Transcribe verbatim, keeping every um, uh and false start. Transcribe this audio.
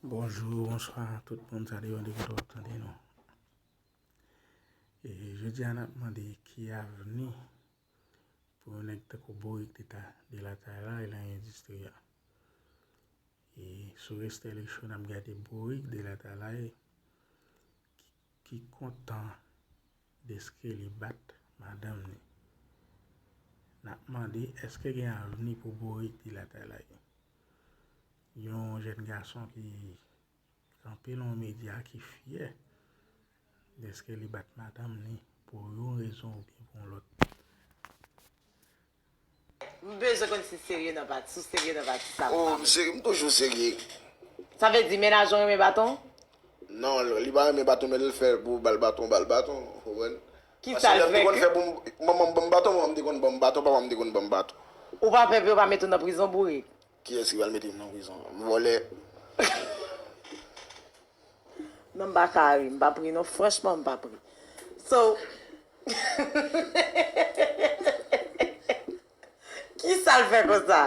Bonjou, bonswa tout moun, sa depann de kote w ap tande nou. E jodi a n ap mande ki avni pou yon nèg tankou Bourik Deta de Latalay nan endistri a. E sou reste eleksyon n ap gade Bourik de Latalay ki, ki kontan dèske li bat madanm li. N ap mande èske gen avni pou Bourik de Latalay. Yon jèn gason ki kanpe nan yon medya ki fyè dèske li bat madanm li pou yon rezon oubyen pou yon lòt. M bezwen konn si serye nan pati, si w serye nan pati sa. Oh, m serye, m toujou serye. Sa vle di mennaj ou renmen baton? Non, li pa renmen baton, men lè l fè pou ba l baton, ba l baton. Ou konprann? Ki sa l fè ke? Manman m te konn ban m baton, papa m te konn ban m baton. Ou pa pè pou yo pa mete w nan prizon, Bourik? Kiyès ki pral mete m nan prizon? M vòlè. Non, m pa ka ri, m p ap ri non, franchman m p ap ri. So, ki sa l fè konsa?